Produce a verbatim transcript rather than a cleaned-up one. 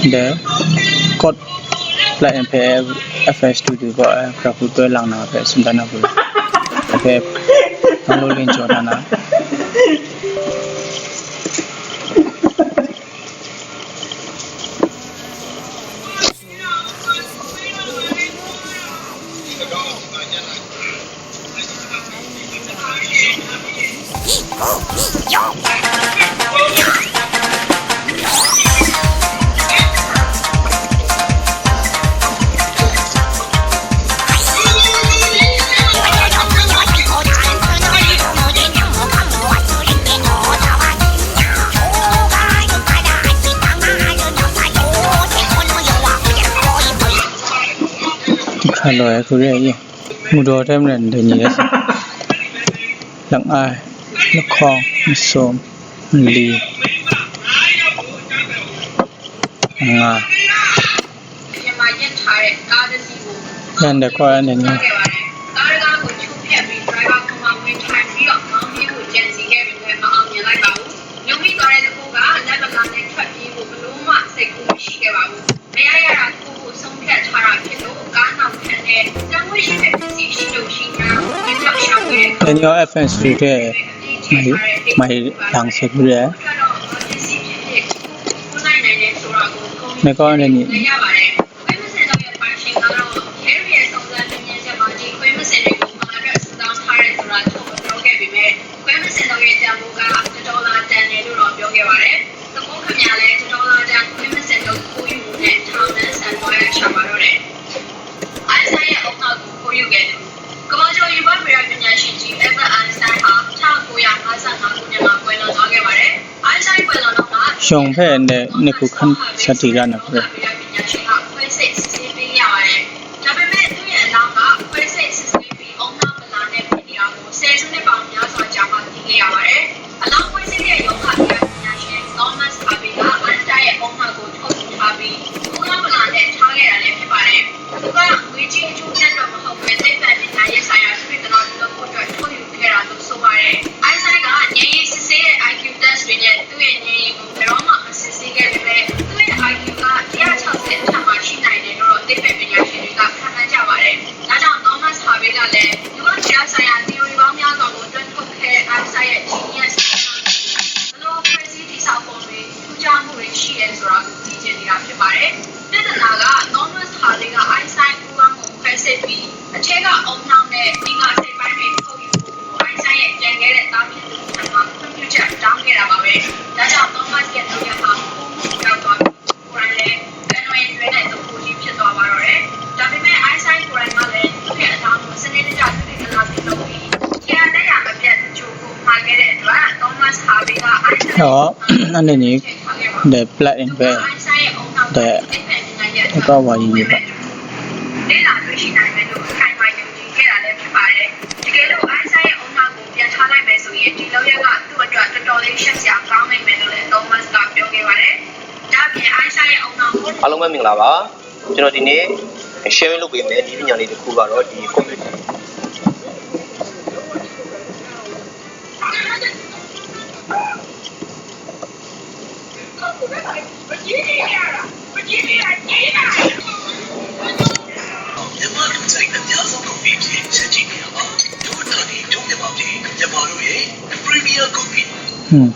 De, kot, plug in hpe F L Studio kaw ai graphic twoi lang na hpe tsun dan na hku, hpe download link jaw dan na. Hkra loi hku re ai, ngu daw hte maren dai ni rai sa. Langai, lahkawng, masum, nli, nga. မြန်မာရပ်ထားတဲ့ကားတစ်စီးကို ရန်တဲ့ခွာနေနေ ကားတံခါးကိုချိုးဖျက်ပြီး driver ခေါ်မှဝင်ထိုင်ပြီးတော့ မောင်းပြေးဖို့ကြံစည်ခဲ့ပေမဲ့ မအောင်မြင်လိုက်ပါဘူး။ ညိုမိသွားတဲ့တကူက လက်ပလာနဲ့ထွက်ပြေးဖို့ ဘယ်လိုမှစိတ်ကူးမရှိခဲ့ပါဘူး။ မရရတာတခုကိုဆုံးဖြတ်ထားတာဖြစ်လို့ ကားနောက်ထပ်နဲ့ တန်ဖိုးရှိတဲ့ပစ္စည်းရှိလို့ရှိရင် လက်ဆောင်ရှာဖွေတဲ့အခါ Daniel F N Street ရဲ့ မိုင် မိုင် လမ်းဆက်ပြီးတော့ အတွက်တော့ ဘာပစ္စည်းဖြစ်ဖြစ် ไม่ก็ในนี้ ခွေးမစင်တော့ရဲ့ပိုင်ရှင်ကတော့ ရဲတွေရဲ့စုံစမ်းမေးမြန်းချက်မှာ ဒီခွေးမစင်တွေကို ဘာအတွက်စုဆောင်းထားတယ်ဆိုတာ ထုတ်မပြောခဲ့ပေမဲ့ ခွေးမစင်တော့ရဲ့တန်ဖိုးက တစ်ဒေါ်လာတန်တယ်လို့တော့ ပြောခဲ့ပါတယ်။ သမိုးခင်ဗျာလည်း တစ်ဒေါ်လာတန်ခွေးမစင်တော့ ခိုးယူမှုနဲ့ ထောင်ဒဏ်ဆန်သွားရချပါတော့တယ်။ အိုင်းစတိုင်းရဲ့အုံနောက်ကို ခိုးယူခဲ့သူ ကမ္ဘာကျော်ရူဘီဗေဒပညာရှင်ကြီး Albert Einstein ဟာ တစ်ထောင့်ကိုးရာငါးဆယ့်ငါးခုနှစ်မှာ ကွယ်လွန်သွားခဲ့ပါတယ်။ Einstein ကွယ်လွန်တော့မှ ယွန်ဖဲနဲ့ နှစ်ခုခန်းဆက်တည်ရနေပြီ။ ခွေးစိတ်စစ်ဆေးပေးရပါတယ်။ ဒါပေမဲ့ သူ့ရဲ့အလောင်းက ခွေးစိတ်စစ်ဆေးပြီး အုံနောက်ပလာနဲ့ ဖြစ်နေတာကို ဆယ်စုနှစ်ပေါင်းများစွာကြာမှ သိခဲ့ရပါတယ်။ အလောင်းခွေးစိတ်ရဲ့ရောဂါပညာရှင် Thomas Harvey က Einstein ရဲ့အုံနောက်ကို ထုတ်ယူထားပြီး အုံနောက်ပလာနဲ့ ထားခဲ့တာလည်း ဖြစ်ပါတယ်။ သူက ငွေကြေးအကျိုးအမြတ်အတွက်မဟုတ်ဘဲ သိပ္ပံပညာရေးဆိုင်ရာ သုတေသနပြုလုပ်ဖို့အတွက် ထုတ်ယူခဲ့တာလို့ ဆိုပါတယ်။ Einstein က ဉာဏ်ရည်စစ်ဆေးတဲ့ I Q test တွေနဲ့ သူ့ရဲ့ဉာဏ်ရည်ကို ဘယ်တော့မှ မစစ်ဆေးခဲ့ပေမဲ့ သူ့ရဲ့ I Q က တစ်ရာခြောက်ဆယ်အထက်မှာ ရှိနိုင်တယ်လို့တော့ သိပ္ပံပညာရှင်တွေက ခန့်မှန်းကြပါတယ်။ ဒါကြောင့် Thomas Harvey ကလည်း ရူဘီဗေဒဆိုင်ရာ theory ပေါင်းများစွာကို တွက်ထုတ်ခဲ့တဲ့ Einstein ရဲ့ genius ဘယ်လိုအဖွဲ့အစည်းတည်ဆောက်ပုံတွေ ထူးခြားမှုတွေရှိတယ်ဆိုတာကို သိချင်နေတာ ဖြစ်ပါတယ်။ ပြဿနာက Thomas Harvey က Einstein ပူပေါင်းကို ခွဲစစ်ပြီး အထဲကအုံနောက်နဲ့ မီးဂါစိတ်ပိုင်းတွေ ထုတ်ယူဖို့ကို Einstein ရဲ့ ကျန်ခဲ့တဲ့ သားဖြစ်သူထံမှာ ခွင့်ပြုချက်တောင်းခဲ့တာပါပဲ။ ဒါကြောင့် Thomas ရဲ့လုပ်ရပ်ဟာ ပိုမိုရောက်သွားပြီး ကိုယ်တိုင်လည်း Einstein နဲ့ သဘောချင်းဖြစ်သွားပါတော့တယ်။ ဒါပေမဲ့ Einstein ကိုယ်တိုင်ကလည်း သူ့ရဲ့အလောင်းကို စနစ်တကျ သုတေသနပြုလုပ်ပြီး ခြေရာလက်ရာမပြတ် သဂြိၤႁူမှာခဲ့တဲ့အတွက် Thomas Harvey က Einstein ဟော အဲ့ဒါနေ ဒီ plug in ပဲ ဒီ အကောက်ဝါကြီးကြီးပဲ လေ့လာတွေ့ရှိနိုင်မယ်လို့ အခိုင်အမာယုံကြည်ခဲ့တာလည်း ဖြစ်ပါတယ်။ တကယ်လို့ Einstein ရဲ့အုံနောက်ကို ပြန်ထားလိုက်မယ်ဆိုရင် ဒီလုပ်ရပ်က သူ့အတွက် တော်တော်လေး ရှက်စရာကောင်းနိုင်မယ်လို့လည်း Thomas က ပြောခဲ့ပါတယ်။ ဒါ့အပြင် Einstein ရဲ့အုံနောက်ကို အားလုံးပဲမင်္ဂလာပါ။ ကျွန်တော်ဒီနေ့ share လုပ်ပေးမယ့် နည်းပညာလေးတစ်ခုကတော့ ဒီ computer မြန်မာလူထုအများဆုံး coffee အဖြစ် ရပ်တည်နေတာပါ။ ဒိကနၣ်ဒီး ဒိကနၣ်မအဖြစ် မြန်မာတို့ရဲ့ premier coffee။ อืม